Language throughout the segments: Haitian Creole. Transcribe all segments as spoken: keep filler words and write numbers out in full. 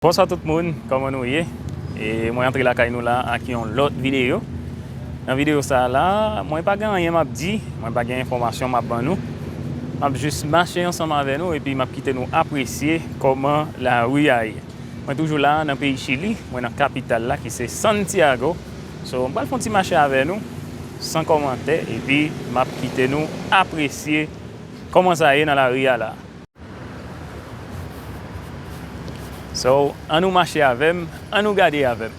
Bonswa tout moun, kòman nou ye? E mwen antre lakay nou la ak yon lòt videyo. Nan videyo sa a la, mwen pa gen anyen m ap di, mwen pa gen enfòmasyon m ap ban nou. M ap jis mache ansanm avè nou epi m ap kite nou apresye kòman lari a ye. Mwen toujou la nan peyi Chili, mwen nan kapital la ki se Santiago. So, m pral fè yon ti mache avè nou, san kòmantè, epi m ap kite nou apresye kòman sa ye nan lari a la. So, ann nou mache avè m, ann nou gade avè m.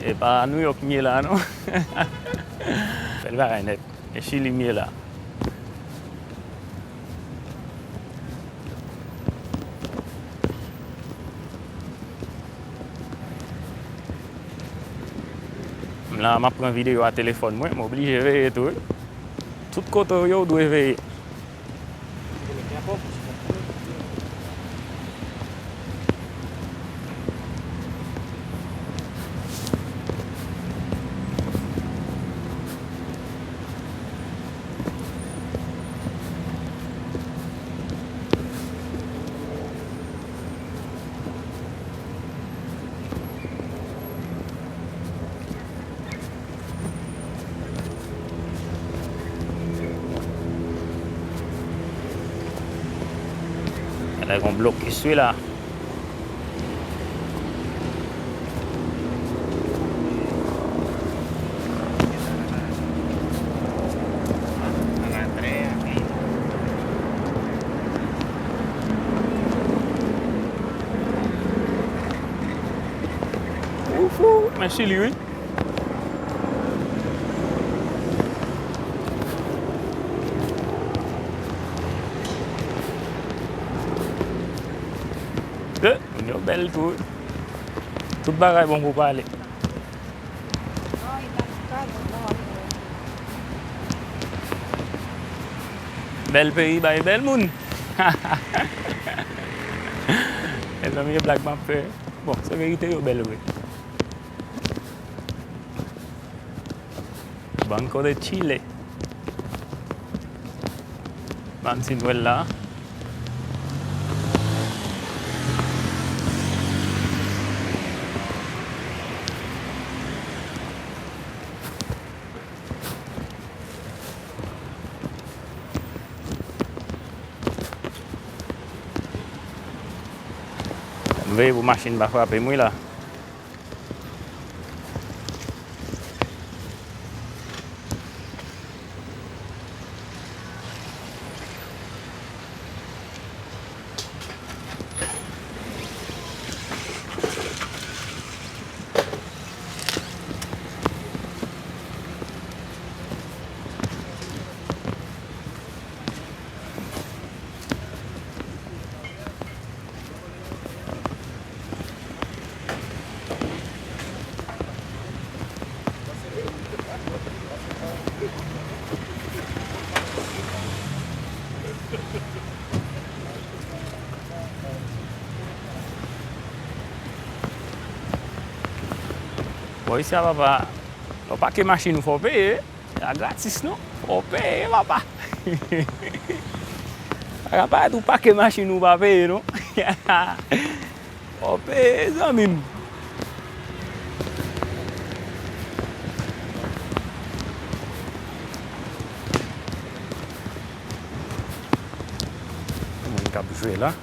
E pa New York m ye la, non. Bèl bagay nèt. E Chili m ye la. M la, m ap pran videyo a telefòn mwen, m oblije veye tou, wi. Tout kote w ye, w dwe veye. Gade yon blokis wi la. Ouf, ouf, men Chili wi. Eh, moun yo bèl tou. Tout bagay bon pou pale. Bèl peyi bay bèl moun. Mezanmi, e blag m ap fè. Bon, se verite, yo bèl vre. Banco de Chile. Ban m si n wè l la. M veye pou machin pa frape m wi la. Bon, isi a, papa, lè w pake machin ou, fò w peye. A gratis non. Fò w peye, papa. Pa ka parèt ou pake machin ou pa peye non. Fò w peye, zanmi m. Moun k ap jwe la.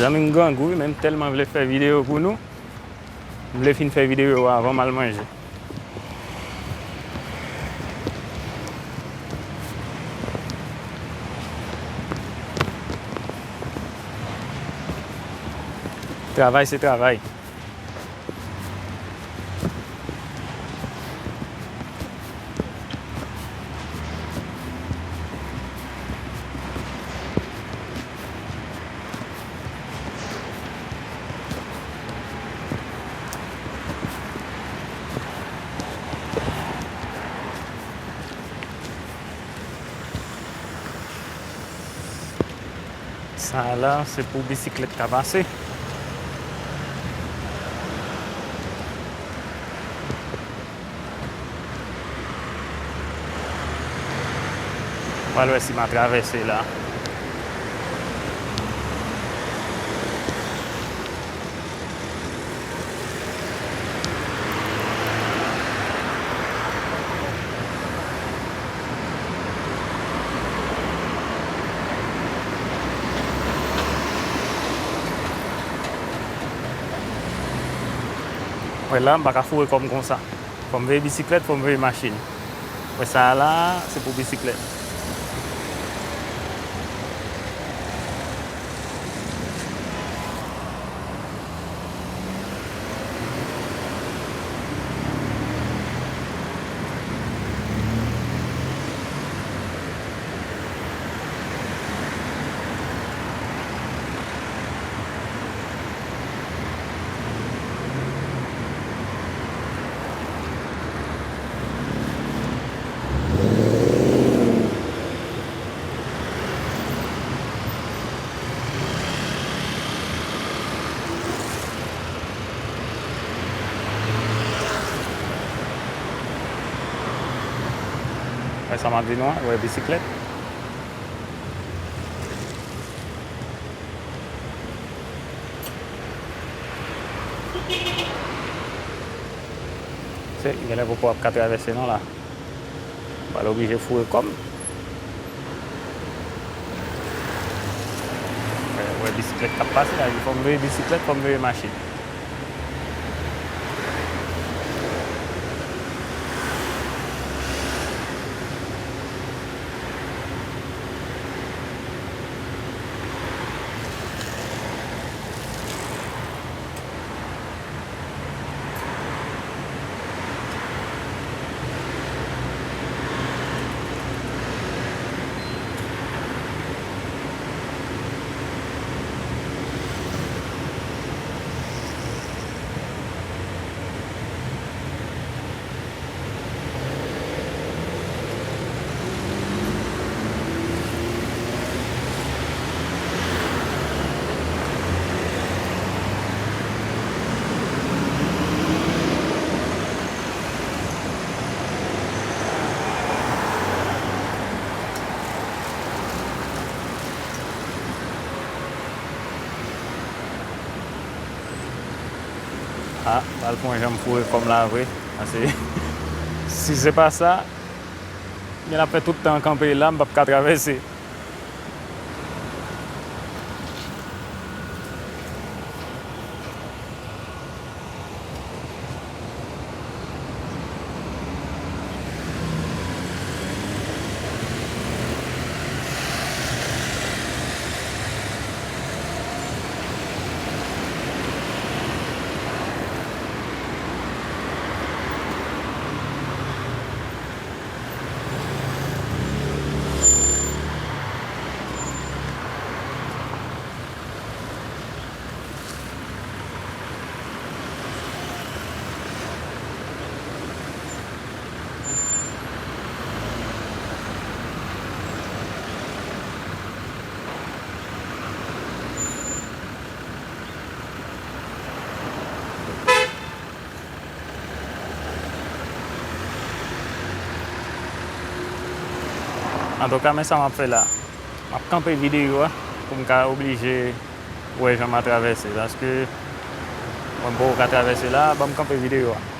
Mezanmi, m grangou wi, men m tèlman vle fè videyo pou nou. M vle fin fè videyo a avan m al manje. Travay se travay. A la, se pou bisiklèt ka pase. Pral wè si m a travèse la. Wè la, m pa ka foure kò m konsa. Fò m veye bisiklèt, fò m veye machin. Wè sa a la, se pou bisiklèt. Wè sa m ap di nou an, wè bisiklèt. Se, genlè poko ap ka travèse non la. M pral oblije foure kò m. Wè, wè bisiklèt k ap pase la, fò m veye bisiklèt, fò m veye machin. A, m pral pran jan m foure kò m la vre. Paske si se pa sa, gen ap fè tout tan kanpe la, m p ap ka travèse. Antouka, men sa m ap fè la. M ap kanpe videyo a pou m ka oblije wè jan m a travèse. Paske mwen poko ka travèse la, ban m kanpe videyo a.